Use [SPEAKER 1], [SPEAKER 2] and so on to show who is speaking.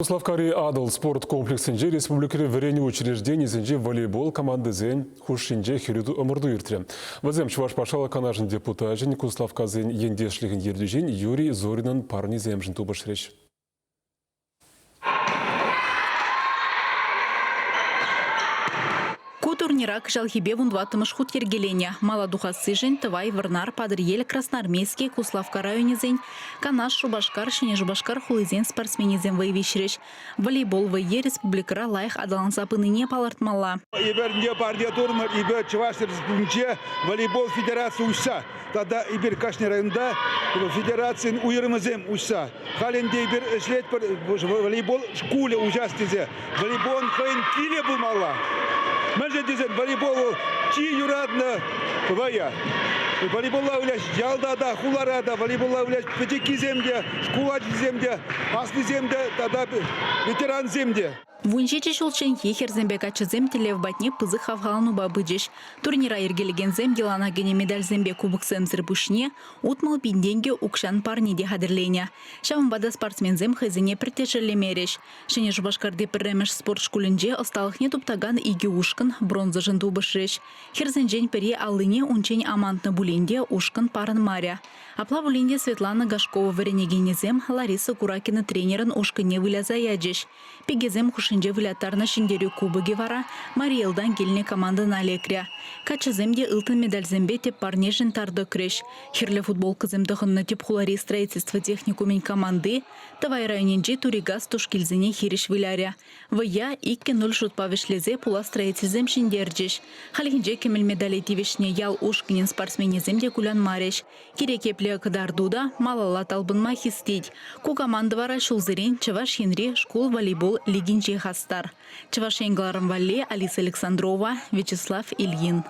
[SPEAKER 1] Куславккари Атӑл спорт комплексӗнче республикӑри вӗренӳ учрежденийӗсенчи волейбол командисен хушшинче хӗрӳ ӑмӑрту иртрӗ. Вӗсем Чӑваш Патшалӑх Канашӗн депутачӗн, Куславккасен ентешлӗхӗн ертӳҫин Юрий Зоринӑн парнисемшӗн тупӑшрӗҫ.
[SPEAKER 2] Ку турнира кӑҫалхипе вунтӑваттӑмӗш хут йӗркеленӗ. Мала тухассишӗн Тӑвай, Вӑрнар, Патӑрьел, Красноармейски, Куславкка районӗсен, Канаш, Шупашкар, Ҫӗнӗ Шупашкар хулисен спортсменӗсем вӑй виҫрӗҫ. Волейбол вӑййи республикӑра лайӑх аталанса пынине палӑртмалла.
[SPEAKER 3] Эпир не парне турӑмӑр, эпир Чӑваш Республикинче волейбол федераци уҫса тата эпир кашни районта федерацин уйрӑмӗсем уҫса халь ӗнтӗ эпир ӗҫлетпӗр волейбол шкулӗ уҫас тесе. Волейболӑн хӑйӗн килӗ пулмалла. Мӗншӗн тесен волейбол вӑл чи юратнӑ вӑйӑ. Волейболла выляҫ ялта та, хулара та, волейболла выляҫ пӗчӗккисем те, шкул ачисем те, аслисем те тата ветерансем те.
[SPEAKER 2] 17 ҫулчченхи хӗрсемпе каччӑсем тӗллев патне пысӑк хавхаланупа пычӗҫ. Турнира йӗркелекенсем йӑлана кӗнӗ медальсемпе кубоксемсӗр пуҫне 60 пин тенкӗ укҫан парне те хатӗрленӗ. Ҫавӑнпа та спортсменсем хӑйсене пӗртте шеллемерӗҫ. Ҫӗнӗ Шупашкарти пӗрремӗш спорт шкулӗнче ӑсталӑхне туптакан икӗ ушкӑн бронзӑшӑн тупӑшрӗҫ. Хӗрсенчен пӗри аллине унччен амантнӑ пулин те ушкӑн парӑнмарӗ. Апла пулин те Светлана Горшкова вӗренекенӗсем Лариса Куракина тренерӑн ушкӑнне выляса ячӗҫ. Пикесем хушшинче выляттарнӑ ҫӗнтерӳ кубокӗ вара Мари Элтан килнӗ командӑна лекрӗ. Каччӑсем те ылтӑн медальсемпе тӗп парнешӗн тар тӑкрӗҫ. Хӗрлӗ футболкӑсем тӑхӑннӑ тӗп хулари строительство техникумӗн команди Тӑвай районӗнчи Турикас тушкилсене хирӗҫ вылярӗ. Вӑййа 2-0 шутпа вӗҫлесе пулас строительсем ҫӗнтерчӗҫ. Хальхинче кӗмӗл медале тивӗҫнӗ ял ушкӑнӗн спортсменӗсем те кулянмарӗҫ. Кирек епле кӑтарту та малалла талпӑнма хистет. Ку команда вара ҫулсерен Чӑваш Енри шкул волейбол лигинче хастар. Чӑваш Ен кӑларӑм валли Алиса Александрова, Вячеслав Ильин.